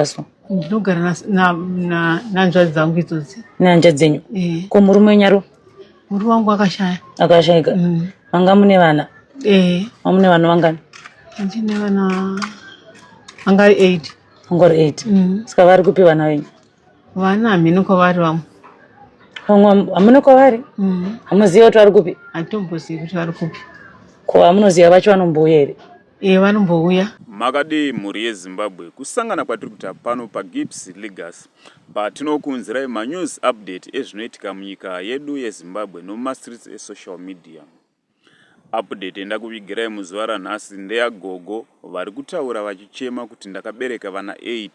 kufamba so? Ndinogara nanzvadzi dzangu idzodzi. Nehanzvadzi dzenyu? Eh. Ko murume wenyu ari? Murume wangu akashaya. Akashaika. Manga mune vana? Eh. Mune vana vangani? Ndine vana anga ari 8. Anga ari 8. Saka vari kupi vana venyu? Vana hameno kwavari vamwe. Vamwe hamuna kwavari? Hamuzivi kuti vari kupi? Hatitombozivi kuti vari kupi. Ko vamunoziva vacho vanombouya here? Ee, vanombouya. Makadii mhuri yeZimbabwe, kusangana kwatiri kuita pano paGibbs Legacy patinokuunzirai manews update ezvinoitika munyika yedu yeZimbabwe nomumastreets esocial media. Update yandakuvigirai muzuva ranhasi ndeyagogo vari kutaura vachichema kuti ndakabereka vana 8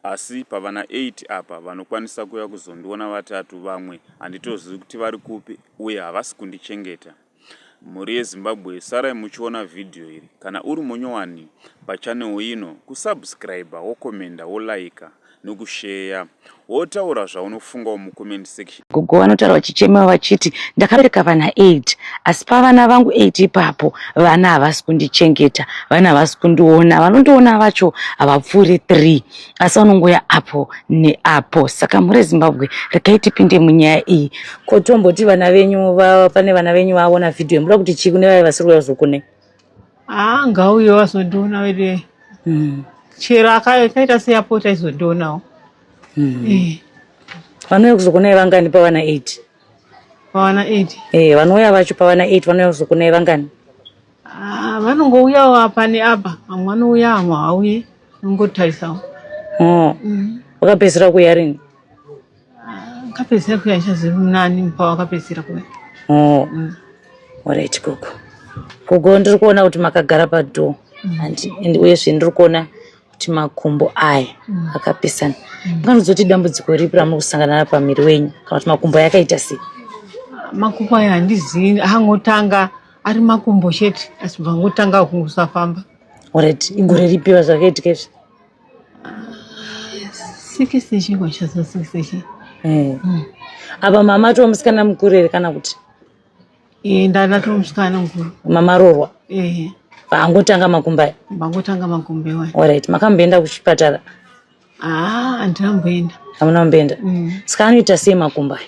asi pavana 8 apa vanokwanisa kuuya kuzondiona vatatu vamwe handitozivi kuti vari kupi uye havasi kundichengeta. Mhuri yeZimbabwe sarai muchiona vhidhiyo iri. Kana uri munyowani pachannel ino kusubscriber wokomenda woliker nokusheya wotaura zvaunofungawo mucomment section. Gogo vanotaura vachichema vachiti ndakabereka vana 8 asi pavana vangu 8 ipapo vana havasi kundichengeta, vana havasi kundiona, vanondiona vacho havapfuuri 3 asi vanongouya apo neapo. Saka mhuri yeZimbabwe regai tipinde munyaya iyi. Ko tomboti vana venyu pane vana venyu vaona vhidhiyo muda kuti chii kune vaya vasiri kuuya kuzokune? Haa ngauye wazondiona veduwe. Chero akaita seapota aizondionawo. Eh. Vanouya kuzokunai vangani pavana 8? Pavana 8? Eh, vanouya vacho pavana 8 vanouya kuzokunai vangani? Ah, vanongouyawo apa neapa, vamwe vanouya vamwe havauye, unongotarisawo. Oh. Wakapedzisira kuuya rini? Akapedzisira kuuya ndichazivi nani pawakapedzisira kuuya. Oh. Alright gogo. Gogo ndiri kuona kuti makagara padoor. And uyezve ndiri kuona kuti makumbo aya akapesana. Munganozoti dambudziko ripi ramuri kusangana naro pamiri wenyu kana kuti makumbo aya akaita sei? Makumbo aya handizivi, angotanga ari makumbo chete asi bva angotanga kusafamba. Alright, igore ripi zvakaitika izvi? 60 chiko chazo 60 chi. Apa mama atova musikana mukuru here kana kuti? Eh, ndanatova musikana mukuru. Mama roorwa? Eh. Vangotanga makumbo aya? Vangotanga makumbo aya. Alright, makamboenda kuchipatara? Ah, handina kumboenda. Hamuna kumboenda? Saka anoita sei makumbo aya?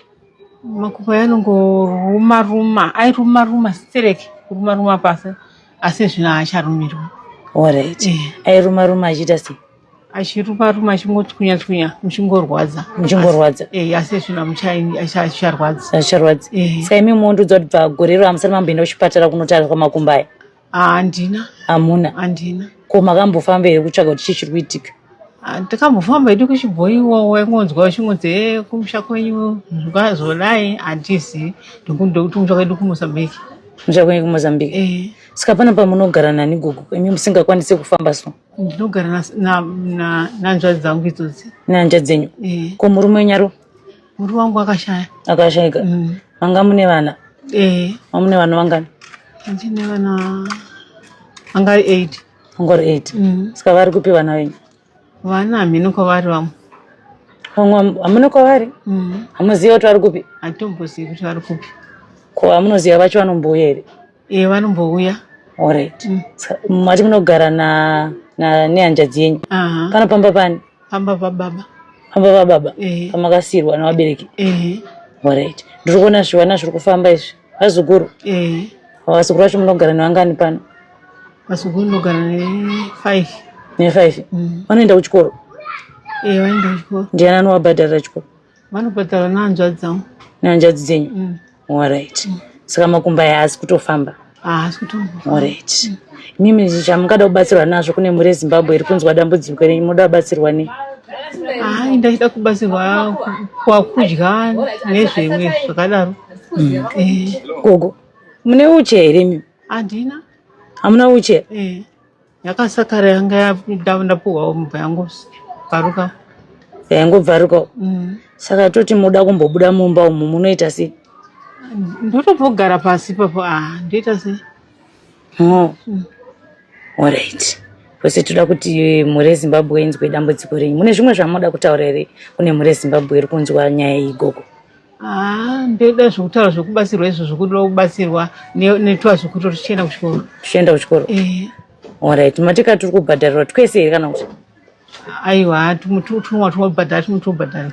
Makumbo aya anongoruma ruma, airuma ruma sitereki, kuruma ruma pasi asi zvino haacharumirwi. Alright. Airuma ruma achiita sei? Achiruma ruma achingotsukunya tsukunya muchingorwadza. Muchingorwadza. Eh, asi zvino hamucharwadzi. Hazvicharwadzi. Eh. Saka imi mondiudza kuti bva gore iro hamusati mamboenda kuchipatara kunotariswa makumbo aya? Handina. Hamuna? Handina. Ko makambofamba here kutsvaga kuti chii chiri kuitika? Takambofamba hedu kuchibhoiwa waingonzwa uchingonzi e kumusha kwenyu zvakazodai handizivi ndokuti kumusha kwedu kuMozambique. Kumusha kwenyu kuMozambique? Eh. Saka pana pamunogara nani gogo imi musingakwanisi kufamba so? Ndinogara nanzvadzi dzangu idzodzi. Nehanzvadzi dzenyu? Eh. Ko murume wenyu ari? Murume wangu akashaya. Akashaika? Manga mune vana? Eh. Manga mune vana vangani? Ndine vana anga ari 8. Anga ari 8. Saka vari kupi vana venyu? Vana hameno kwavari vamwe. Vamwe hamuna kwavari? Hamuzivi kuti vari kupi? Hatitombozivi kuti vari kupi. Ko vamunoziva vacho vanombouya here? Eh, vanombouya. Alright. Saka mati munogara na na nehanzvadzi yenyu? Aha. Pano pamba pani? Pamba pababa. Pamba pababa? Eh. Pamakasiirwa nevabereki? Eh. Alright. Ndiri kuona zvivana zviri kufamba izvi. Vazukuru? Eh. Vazukuru vacho munogara nevangani pano? Vazukuru ndinogara ne 5. Ne 5? Vanoenda kuchikoro? Eh, vanoenda kuchikoro. Ndiani anovabhadharira chikoro? Vanobhadhara nehanzvadzi dzangu. Nehanzvadzi dzenyu? Alright. Saka makumbo aya haasi kutofamba? Haasi kutofamba. Alright. Imimi chamungada kubatsirwa nazvo kune mhuri yeZimbabwe iri kunzwa dambudziko renyu munoda kubatsirwa nei? Haa, ndaida kubatsirwa kudya nezvimwe zvakadaro. Eh. Gogo, mune uche here imi? Handina. Hamuna uche? Eh. Yakasakara yanga ndapuhwa mubva yangobvaruka. Yangobvaruka. Saka toti muda kumbobuda mumba umu munoita sei? Ndotombogara pasi ipapo ah, ndoita sei? Oh. Alright. Kwese toda kuti mhuri yeZimbabwe inzwe dambudziko renyu. Mune zvimwe zvamunoda kutaura here kune mhuri yeZimbabwe iri kunzwa nyaya iyi gogo? Ah, ndoda zvekutaura zvekubatsirwa izvo zvekuda kubatsirwa netwazukuru tichienda kuchikoro. Tichienda kuchikoro? Eh. Alright, matika tiri kubhadharirwa twese here kana kuti? Aiwa, tumwa tumobhadhara, tumwe tobhadhara.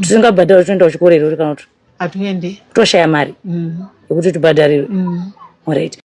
Tusingabhadhara tunoenda kuchikoro here uri kana kuti Hatuendi. Kutoshaya mari yekuti tubhadharirwe? Alright.